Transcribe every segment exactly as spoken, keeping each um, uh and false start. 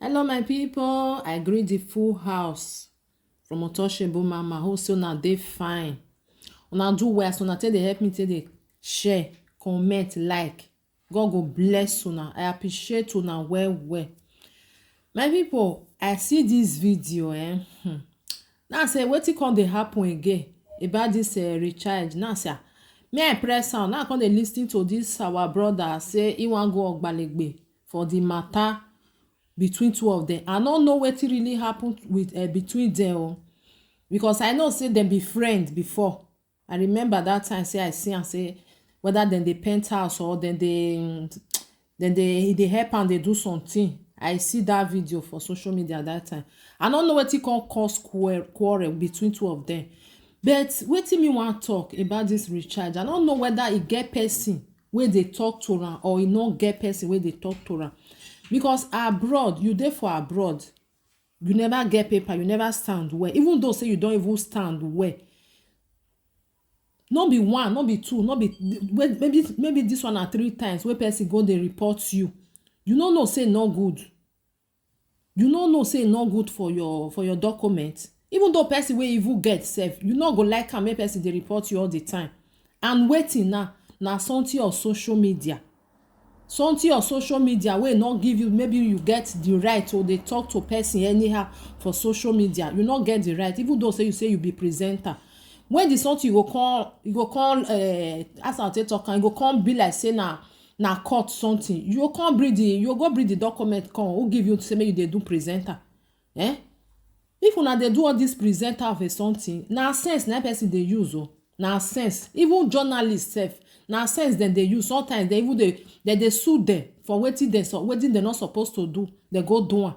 Hello, my people. I greet the full house from Untouchable Mama. Hope say una dey fine. Una do well, so una take dey help me take dey share, comment, like. God go bless una. I appreciate una well well. My people, I see this video, eh? Hmm. Now say wetin come dey happen again about this uh, recharge. Now say, ah, me I press am. Now I come dey listen to this our brother say he wan go Ogbalegbe for the matter between two of them. I no know wetin really happen with uh, between them o, because I know say dem be friends before. I remember that time say I see am say whether dem dey paint house or dem dey dem dey e dey help am dey do something. I see that video for social media that time. I no know wetin come cause quarrel, quarrel between two of them. But wetin me wan talk about this recharge, I no know whether e get person wey dey talk to am or e no get person wey dey talk to am, because abroad, you dey for abroad, you never get paper, you never stand well. Even though say you don even stand well, no be one, no be two, no be, maybe maybe this one na three times wey person go dey report you. You no know say e no good. You no know say e no good for your for your document. Even though person wey even get sef, you no go like am make person dey report you all the time. And wetin now? Na something of social media. Something of social media wey no give you, maybe you get the right to dey talk to person anyhow for social media. You no get the right, even though say you say you be presenter. When the something you go come, you go come, uh, as I take talk, and you go come be like say na na court something. You go come bring the, you go bring the document come. Who give you to say make you dey do presenter? Eh? If una dey do all this presenter of a something, na sense na person dey use o. Na sense. Even journalists sef, na sense dem dey use. Sometimes dem even dey dem dey sue dem for wetin dem so wetin dem no suppose to do. Dem go do am.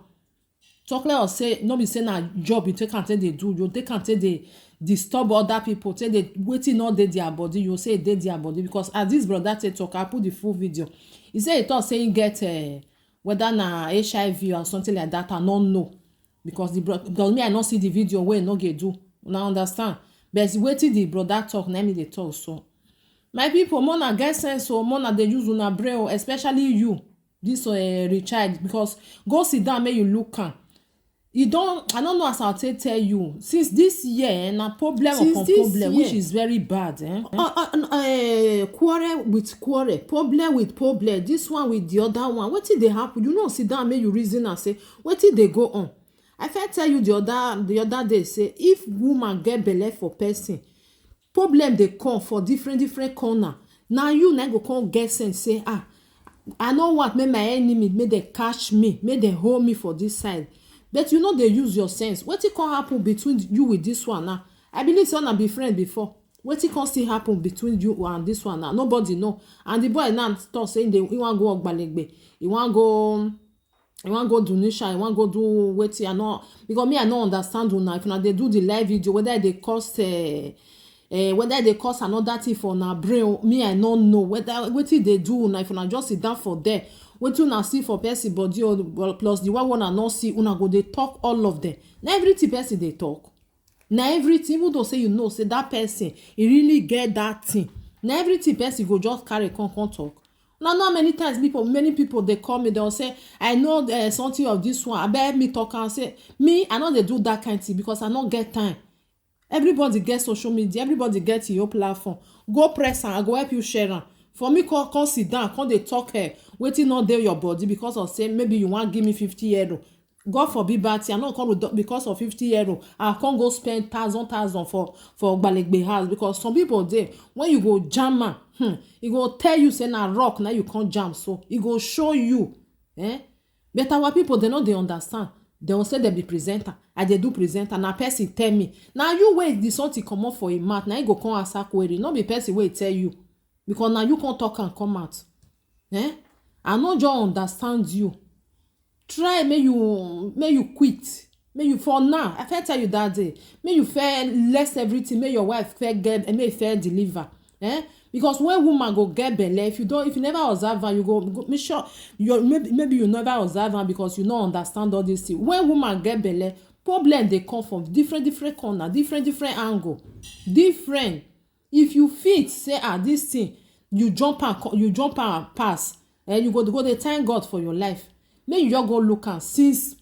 Talk like us say no be say na job you take am take dey do, you take am take dey disturb other people, take dey wetin no dey their body, you say e dey their body. Because as this brother take talk, I put the full video. He say he talk say he get uh, whether na H I V or something like that, I no know. Because the bro- because me I no see the video wey e no get do. Una understand? But wetin the brother talk na me dey talk so. My people, mona get sense o, mona dey use una brain o, especially you. This uh, recharge, because go sit down make you look am. E don, I no know as I take tell you. Since this year, eh, na problem Since upon this problem, which year. is very bad. Eh? Uh, uh, uh, uh, quarrel with quarrel, problem with problem. This one with the other one. Wetin dey happen? You know, sit down make you reason and say wetin dey go on. I fit tell you the other the other day say if woman get belle for person, problem dey come for different different corner. Na you na go come get sense say, ah, I no want make my enemy make dem catch me, make dem hold me for this side. But you no dey use your sense. Wetin come happen between you with this one now? I believe say una be friend before. Wetin come still happen between you and this one now? Nobody know. And the boy now talk say he dey- he wan go Ogbalegbe, he wan go he wan go do nisha, he wan go do wetin I no, because me I no understand una. If una dey do the live video, whether e dey cost uh, uh, whether e dey cost another thing for una brain o, me I no know whether wetin dey do una. If una just sit down for there, wetin una see for person body o, plus the one wey una no see, una go dey talk all of them. Na everything person dey talk. Na everything, even though say you know say that person e really get that thing, na everything person go just carry come come talk. Una know how many times people, many people dey call me, dem say, I know uh, something of this one, abeg help me talk am. Say me I no dey do that kind thing because I no get time. Everybody get social media, everybody get your platform. Go press am, I go help you share am. For me come come sit down come dey talk eh, wetin no dey your body because of say maybe you wan give me fifty euro. God forbid bad thing, I no come do- because of fifty euro I come go spend thousand thousand for for Ogbalegbe house. Because some people dey, when you go jam am, hmm, e go tell you say na rock na you come jam, so e go show you. Eh? But our people, dem no dey understand. Dem go say dem be presenter, I dey do presenter, na person tell me. Na you wey the something comot for im mouth na im go come answer query, no be person wey tell you. Because na you come talk am come out. Eh? I no just understand you. Try make you make you quit. Make you, for now, I fit tell you that day, make you fair less everything, make your wife fair get, make you fair deliver. Eh? Because when woman go get belle, if you don't, if you never observe am, you go, go make sure you maybe, maybe you never observe am because you no understand all this thing. When woman get belle, problem dey come from different different corner, different different angle, different. If you fit say, ah, this thing, you jump and co- you jump and pass, eh, you go go dey thank God for your life. Make you just go look am since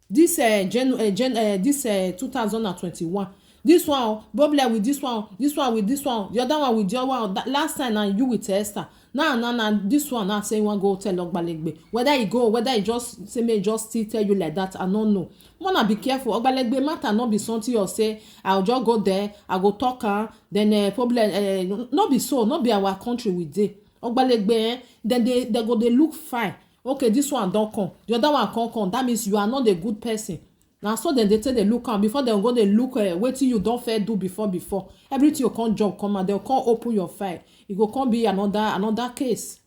this uh, Jan uh, Jan uh, this uh, two thousand and twenty-one. This one oh, problem with this one, this one with this one, the other one with the other one. That last time na you with Esther. Now, now, now, this one now say you wan go tell Ogbalegbe. Whether he go, whether he just say may just still tell you like that, I don't know. Mona, be careful. Ogbalegbe matter not be something you say, I'll just go there, I go talk am, then uh, problem uh, not be so, not be our country with dey. Ogbalegbe, eh, then they, they go they look fine. Okay, this one don't come. The other one can't come. That means you are not a good person. Now so then they take the look am before they go they look uh, wetin you don't fair do before before. Everything you can't jump come and they'll can't open your file. It go can't be another another case.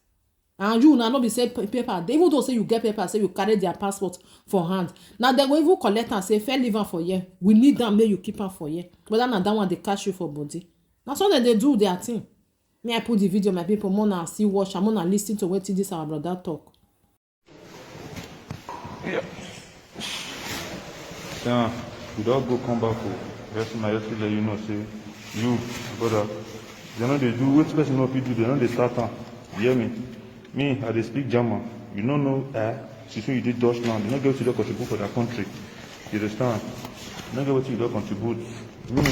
And you now not be say paper. They even though say you get paper, say you carry their passport for hand. Now they go even collect and say fair leave am for here. We need them, make you keep am for here. Whether na that one they catch you for body. Now so then they do their thing. May I put the video, my people, more now see watch and more now listen to what this our brother talk. Yeah. Yeah, we don go come back o. Just na just let you know say you, brother, they no dey do wetin person no fit do, they no dey start am. You hear me? Me, I dey speak German. You no know eh? Since when you dey Dutch land, you no get wetin you don contribute for their country. You understand? You no get wetin you don contribute. Me,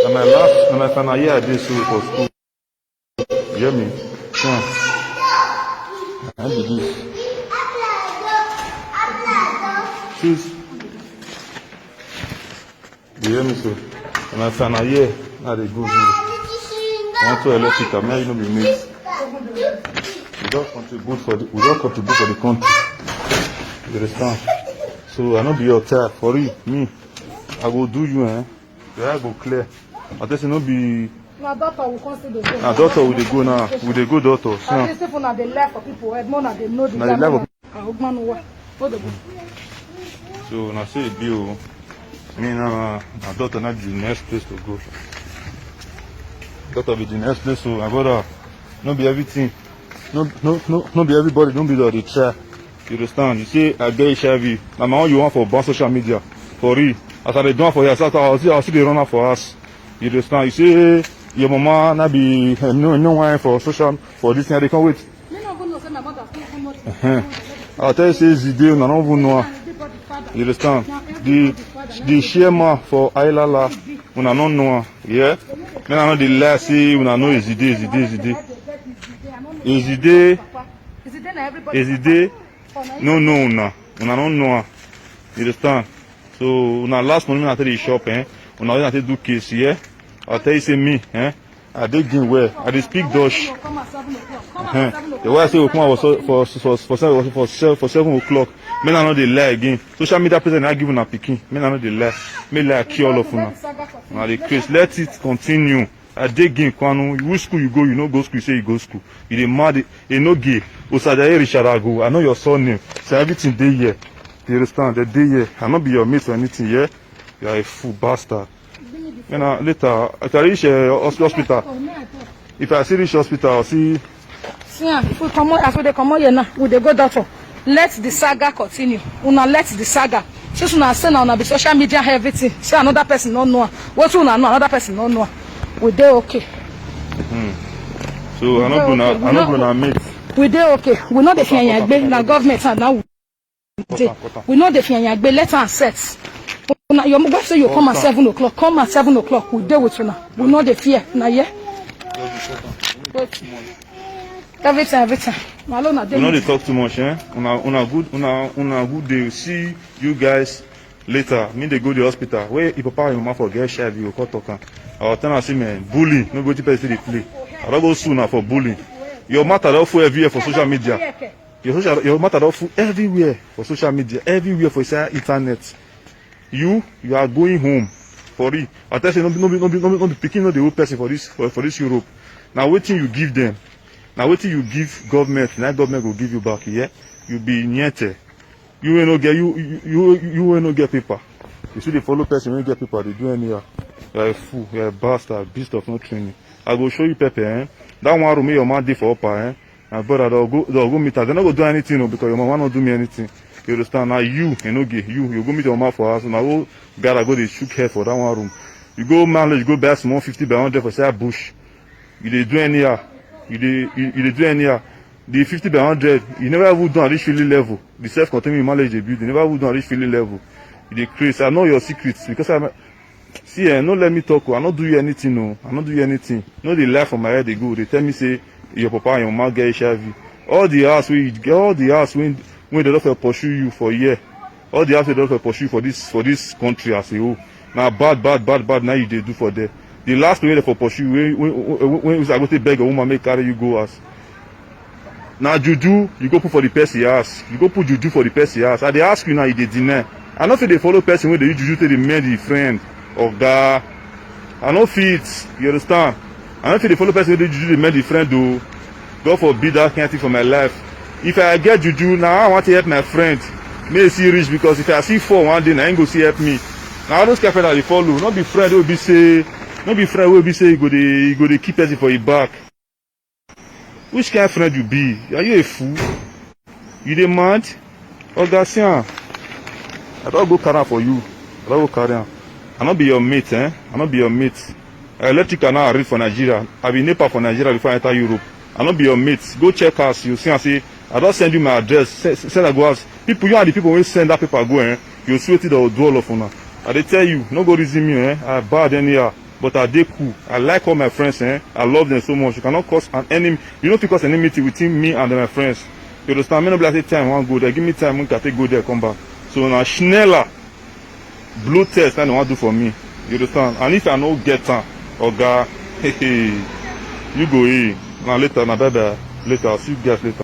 na my last, na my final year I dey so for school. You hear me? Hmm. I be this. Sis, you hear me so? And I stand here, now they go do. I want to electric, I'm not even be mate. We don't contribute for the, we don't contribute for the country. You understand? So I no be your type for real. Me, I go do you, eh? Your eye go clear. I tell you, no be Na doctor we come still dey go. Na doctor we dey go now. We dey go doctor. See At am. Least if una dey lie for people head, more una dey know the Na the lie for Ogbanuwa. What the So na so e be o. Me now na na doctor na be the next place to go. Doctor be the next place o, my brother. No be everything. No no no no be everybody no be that dey try. You understand? You say I get H I V. Na my own you want for ban social media. For real. As I dey do am for here, so I still I still dey run am for house. You understand? You say your mama na be eh, no no wine for social for this thing. I dey come wait. Me no go know say my mother still come out. Uh-huh. I tell you say Zide, una no even know am. Everybody father. You understand? Na The everybody father. Na the shema for Ailala, una no know am. Yeah? Me I no dey lie say una know Ezide, Ezide, Ezide. Ezide, Ezide, no know una. Una no know am. You understand? So una last money me I take dey shop, eh? Una wey I take do case, yeah? I tell you say me, eh? I dey game well. I dey speak Dutch. Eh. The way I say we come out for for for for seven for seven for seven o'clock. Me I no dey lie again. Social media presence na give una pikin. Me I no dey lie. Me lie kill all of una. Una dey craze. Let it continue. I dey game kwanu. Which school you go? You no go school. You say you go school. You dey mad. E no gay. Osajaye Richard Ago. I know your surname. So everything dey here. You understand? They dey here. I no be your mate or anything, yeah? You are a fool bastard. You know, later, if I reach uh, hos- hospital, if I see reach hospital, I'll see. See am, if we comot as we dey comot here now, we dey go doctor. Let the saga continue. Una let the saga. Since una say na una be social media everything, say another person no know am. Wetin una know, another person no know am. We dey okay. So I no go na I no go na mate. We dey okay. We no dey fear yagbe. Na government and now we dey. We no dey fear yagbe. Let am set. Una your mobile say you come at seven o'clock. Come at seven o'clock. We dey with una. We no dey fear. Na here. Wait. Everything, everything. Malo na dey. We no dey talk too much, eh? Una una good una una good day. See you guys later. Me dey go the hospital. Where your papa and your mama for get H I V go come talk am. I go tell am say man, bully, no be wetin person dey play. I don go sue una for bully. Your matter don full everywhere for social media. Your social your matter don full everywhere for social media, everywhere for inside internet. You you are going home for real. I tell say no be no be no be no be no be pikin no dey owe person for this for, for this Europe. Na wetin you give them, na wetin you give government, na government go give you back. Yeah, you be nyete. You wey no get you you you you wey no get paper. You still dey follow person wey get paper dey do anyhow. You are a fool. You are a bastard. Beast of no training. I go show you pepper. Eh? That one room wey your man dey for upper. Eh? My brother, they'll go, they'll go meet her. They no go do anything o because your mama no do me anything. You understand? Now you, you no get you. You go meet your mama for house. Now go gather go dey shook hair for that one room. You go manage go buy small fifty by hundred for side bush. You dey do anyhow. You dey you, you dey do anyhow. The fifty by hundred, you never even done at this feeling level. The self-containment you manage dey build, you never even done at this feeling level. You dey craze. I know your secrets because I see, eh, no let me talk o. I no do you anything o. I no do you anything. No dey lie for my head dey go. Dey tell me say your papa and your mama get H I V. All the house wey you, all the house wey wey dey don for pursue you for here, all the house wey dey don for pursue you for this for this country as a whole, na bad bad bad bad na you dey do for there. The last thing wey dey for pursue you, wey wey wey wey wey I go take beg your woman make carry you go house. Na juju you go put for the person house. You go put juju for the person house. I dey ask you now, you dey deny. I no fit dey follow person wey dey use juju take dey mend the friend. Oga, I no fit. You understand? I no fit dey follow person wey dey juju dey mend the friend o. God forbid that kind thing for my life. If I get juju, na I want to help my friend. May he see rich, because if I see fall one day, na him go see help me. Na all those kind friend I dey follow. No be friend wey be say, no be friend wey be say you go dey you go dey keep person for your back. Which kind friend you be? Are you a fool? You dey mad? Oga, see am. I don go carry am for you. I don go carry am. I no be your mate, eh? I no be your mate. Electrical now I read for Nigeria. I be nepa for Nigeria before I enter Europe. I no be your mate. Go check house. You see am say I don send you my address. Send, send am go house. People, you are the people wey send that paper go, eh? You see wetin dem do all of una. I dey tell you, no go reason me, eh? I bad anyhow. But I dey cool. I like all my friends, eh? I love them so much. You cannot cause an enemy. You no fit cause enmity between me and my friends. You understand? Me no be like say time wan go there. Give me time, make I take go there, come back. So na Schnella blow test na dem wan do for me. You understand? And if I no get am, oga, you go hear. Na later, na bye bye. Later, I'll see you guys later.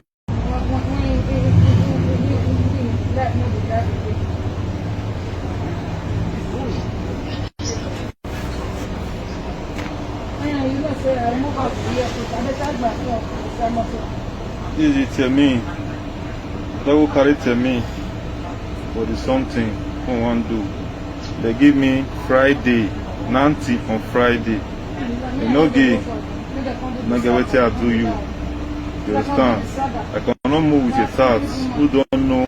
Easy tell me. They will carry tell me for the something we wan do. They give me Friday, ninety on Friday. You no get, you no get wetin I do you. You understand? I cannot move with a tat who don't know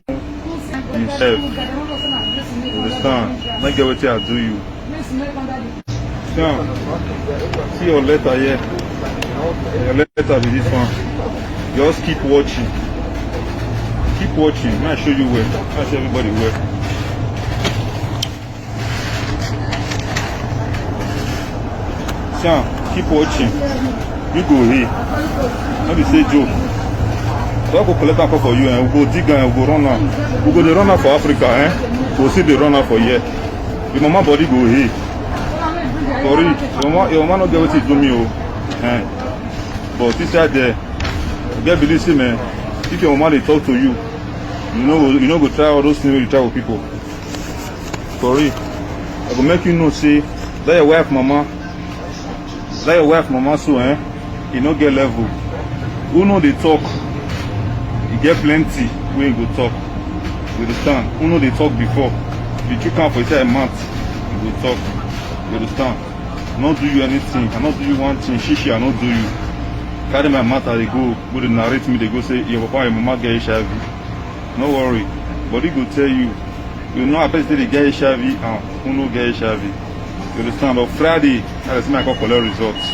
himself. You understand? No get wetin I do you. See am. See your letter here. Your letter be this one. Just keep watching. Keep watching. Make I show you well. Make I show everybody well. See am, keep watching. You go hear. No be say joke. So I go collect am come for you, eh? We go dig am, we go run am. We go dey run am for Africa, eh? We go still dey run am for here. Your mama body go hear. For real, your mama, your mama no get wetin do me o. Eh? But inside there, you get believe say, man, if your mama dey talk to you, you no go, you no go try all those things wey you try with people. For real, I go make you know say that your wife mama, that your wife mama so, eh, e no get level. Who no dey talk, e get plenty wey e go talk. You understand? Who no dey talk before, you chook am for inside mouth, e go talk. You understand? I no do you anything. I no do you one thing. Shishi, I no do you. Carry my matter dey go, go dey narrate me, dey go say your papa and your mama get H I V. No worry, body go tell you. You know, I bet say they get H I V and who no get H I V. You understand? On Friday, I say I go collect results.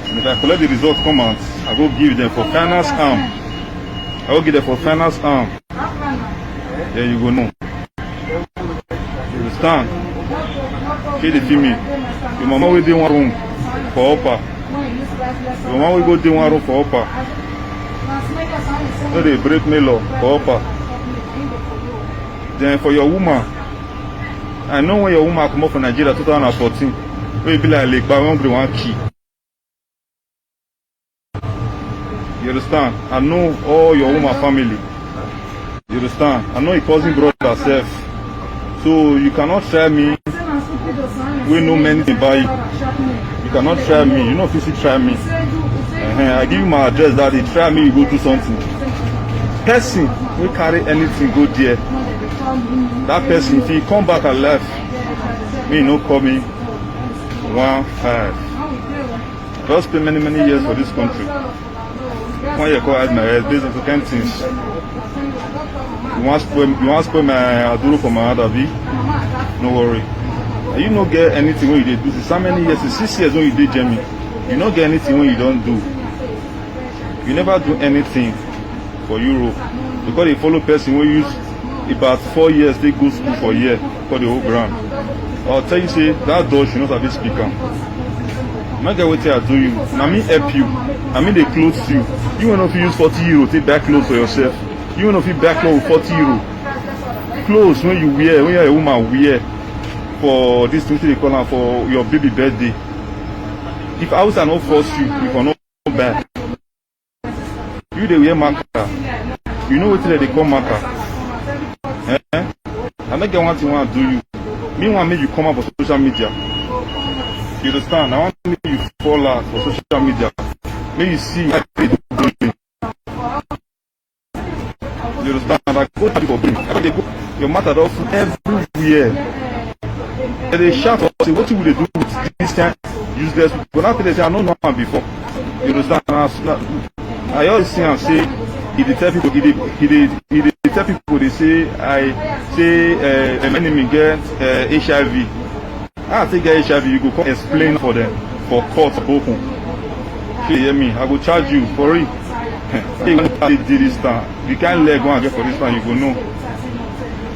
And if I collect the results come out, I go give them for finance arm. I go give them for finance arm. Then you go know. You understand? Shey dey feel me? Your mama wey dey one room for upper. Your mama wey go dey one room for upper. No dey break me law for upper. Then for your woman, I know when your woman comot for Nigeria two thousand and fourteen, wey be like legba wey hungry wan kill. You understand? I know all your woman family. You understand? I know your cousin brother sef. So you cannot try me. We know many things about you. You cannot try me. You no fit still try me. Uh-huh. I give you my address that day. Try me, you go do something. Person wey carry anything go there, that person, if he come back alive, me no call me one five. Just spend many, many years for this country. One year come hide my head based on some kind things. You wan spoil, you wan spoil my aduro for my hand, abi? No worry. And you no get anything wey you dey do since how many years? Since six years wey you dey Germany. You no get anything wey you don do. You never do anything. for Europe. You come dey follow person wey use about four years take go school for here, come dey hold ground. I'll tell you say that dog should not sabi speak am. No get wetin I do you. Na me help you. Na me dey clothe you. You wey no fit use forty euro take buy clothes for yourself. You wey no fit buy clothes with forty euro. Clothes wey you wear, wey your woman wear for this thing, wetin dey call am, for your baby birthday. If Hausa no force you, you for no buy. You dey wear maka. You know wetin dem dey call maka? Eh? I no get one thing wey I do you. Me wan make you come out for social media. You understand? I wan make you fall out for social media. Make you see what they do. You understand? I go tell you for brain. I dey go. Your matter don full everywhere. Dem dey shout for say, "Wetin we dey do with this kind useless people?" Now they say, "I no know am before." You understand? Na, na, I always see am say he dey tell people, he dey, he dey, he dey tell people, dey say, I say, uh, my enemy get, uh, H I V. I take get H I V, you go come explain for them for court open. Shey you hear me? I go charge you for it. Say you wan take this time. The kind leg wey I get for this time, you go know.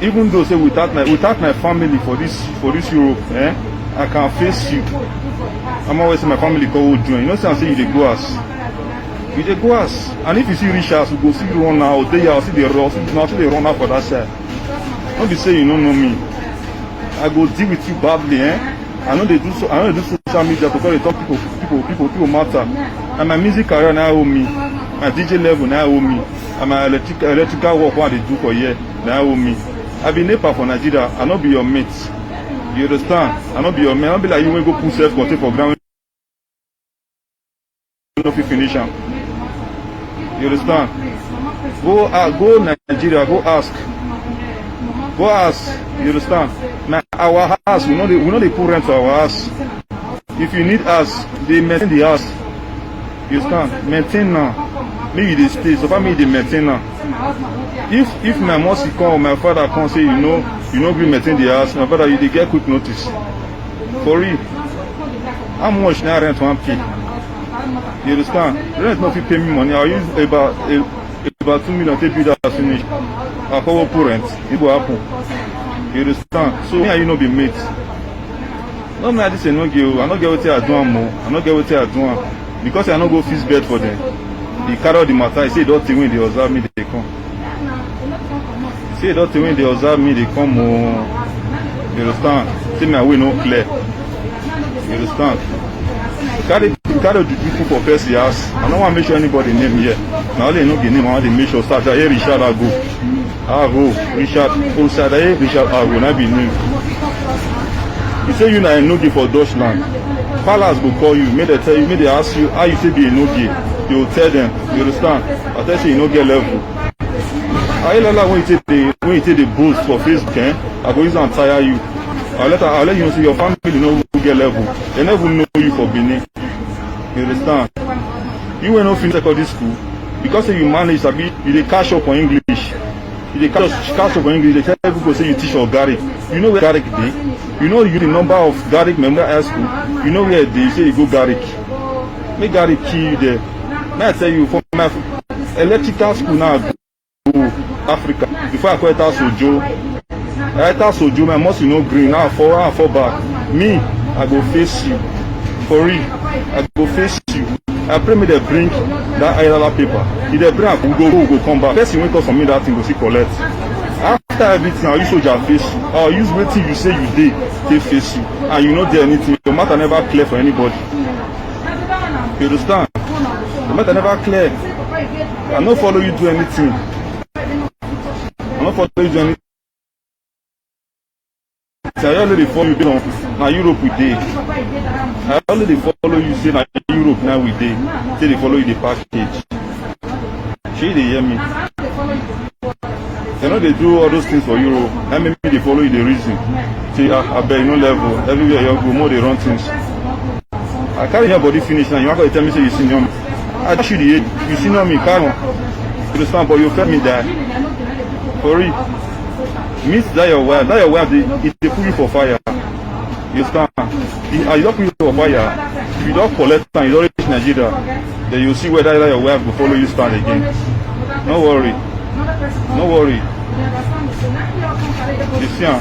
Even though say without my, without my family for this, for this Europe, eh, I can face you. I'm always say my family go hold you. You know say I say you dey go house. You dey go house. And if you see reach house, we go see you run out. Dey house, see dey run, see dey run out for that side. No be say you no know me. I go deal with you badly, eh? I no dey do so. I no dey do social media to come dey talk people, people, people, people matter. And my music career na owe me. My D J level na owe me. And my electric, electrical work wey I dey do for here na owe me. I be nepa for Nigeria. I no be your mate. You understand? I no be your mate. I no be like you wey go put self contain for ground. You no fit finish am. You understand? Go, uh, go Nigeria, go ask. Go ask. You understand? Na our house, we no dey, we no dey put rent for our house. If you need house, dey maintain the house. You understand? Maintain now. Make you dey stay. So far, make you dey maintain now. If, if my mossi come, my father come say, you know, you no gree maintain the house, my father, you dey get quick notice. For real. How much na rent wan pay? You understand? Rent no fit pay me money. I use about, about two million take build house finish. I come put rent. It go happen. You understand? So me and you no be mates. No, me, I just say no get o. I no get wetin I do am o. I no get wetin I do am. Because I no go fix bed for them. He carry all the matter. He say, "Don't think when they observe me, they come." Say, "Don't think when they observe me, they come o." You understand? Say me, I will no clear. You understand? Carry, carry the people for person house. I no wan make sure anybody name here. Na only no get name, I wan dey make sure. Start that here, Richard Ago. Ago, Richard, Osadaye, Richard Ago, na be name. You say you na Enoge for Dutchland. Palace go call you, make they tell you, make they ask you how you take be Enoge. You go tell them, you understand? I tell say you no get level. Ayilala, when you take the, when you take the boost for Facebook, eh? I go use and tire you. I'll let, I'll let you know say your family no get level. They never know you for Benin. You understand? You wey no finish secondary school, because say you manage, sabi, you dey catch up on English. You dey catch, catch up on English. They tell people say you teach for Garrick. You know where Garrick dey? You know you the number of Garrick Memorial High School. You know where they say you go Garrick. Make Garrick kill you there. May I tell you, for my electrical school now, go Africa. Before I go enter Sojo, I enter Sojo, my muscle no green. Now I fall, I fall back. Me, I go face you. For real, I go face you. I pray make they bring that Ayilala paper. If they bring am, we go, we go come back. Person wey come for me that thing go still collect. After everything, I use soldier face. I use wetin you say you dey, take face you. And you no dey anything. Your matter never clear for anybody. You understand? The matter never clear. I no follow you do anything. I no follow you do anything. I only dey follow you, you know, na Europe we dey. I only dey follow you, say na Europe now we dey. Say dey follow you the package. Shey you dey hear me? They no dey do all those things for Europe. That make me dey follow you the reason. Say, ah, abeg, no level. Everywhere you go, more dey run things. I carry your body finish now. You wan come dey tell me say you senior me? I dash you the age. You senior me, carry on. You understand? But you fail me die. For real. Meet that your wife. That your wife, dey, e dey put you for fire. You understand? E, as you don put you for fire, if you don collect am, you don reach Nigeria, then you see whether that your wife go follow you stand again. No worry. No worry. You see am?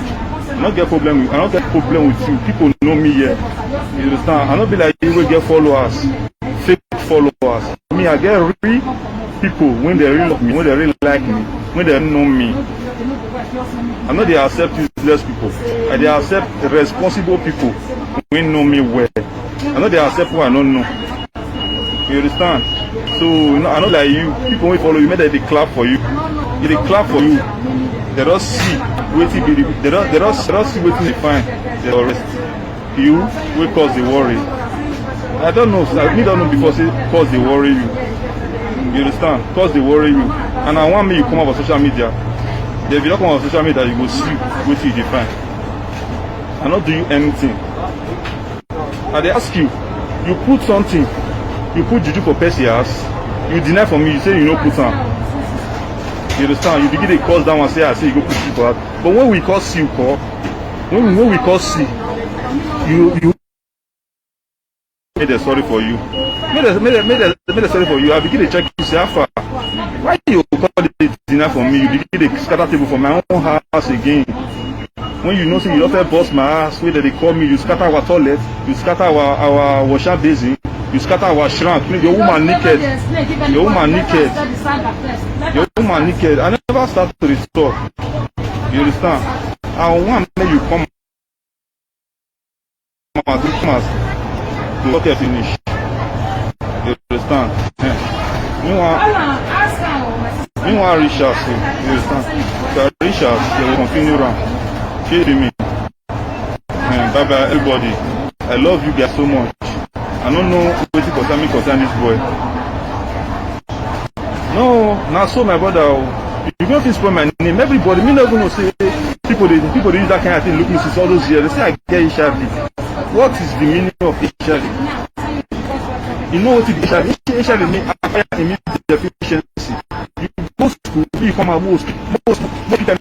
I no get problem with, I no get problem with you. People know me here. You understand? I no be like you wey get followers, fake followers. Me, I get real people wey dey really love me, wey dey really like me, wey dey know me. I no dey accept useless people. I dey accept responsible people wey know me well. I no dey accept who I no know. You understand? So, you know, I no like you. People wey follow you, make dem dey clap for you. If dem clap for you, dem don see wetin be the, dem don, dem don, dem don see wetin dey fine. Dem don rest. You wey cause the worry. I don't know. I, me don't know before say cause dey worry you. You understand? Cause dey worry you. And I want me you come out for social media. If you don't come out for social media, you go see wetin you dey find. I no do you anything. I dey ask you, you put something, you put juju for person house, you deny for me, you say you no put am. You understand? You begin dey curse that one, say I say you go put juju for house. But when we curse you, call, when we, when we curse you, you, you make dem sorry for you. Make dem, make dem, make dem, make dem sorry for you. I begin dey check you, say how far. Why you call the dinner for me? You begin dey scatter table for my own house again. When you know say you don first burst my ass, wey dem dey call me, you scatter our toilet, you scatter our, our washer basin, you scatter our shrine. Your woman naked. Your woman naked. Your woman naked. I never start to dey talk. You understand? I want make you come as, come as, to talk here finish. You understand? Eh. Meanwhile, meanwhile, Richard, so, you understand? So, Richard, they will continue round. Kill me. Eh, bye bye, everybody. I love you guys so much. I don't know wetin concern me concern this boy. No, na so, my brother. Oh. You don't fit spoil my name. Everybody, me no even know say people dey, people dey use that kind of thing look me since all those years. They say I get H I V. What is the meaning of H I V? You know what is H I V? H I V mean acquired immune deficiency. You go school, you come out most, most, most people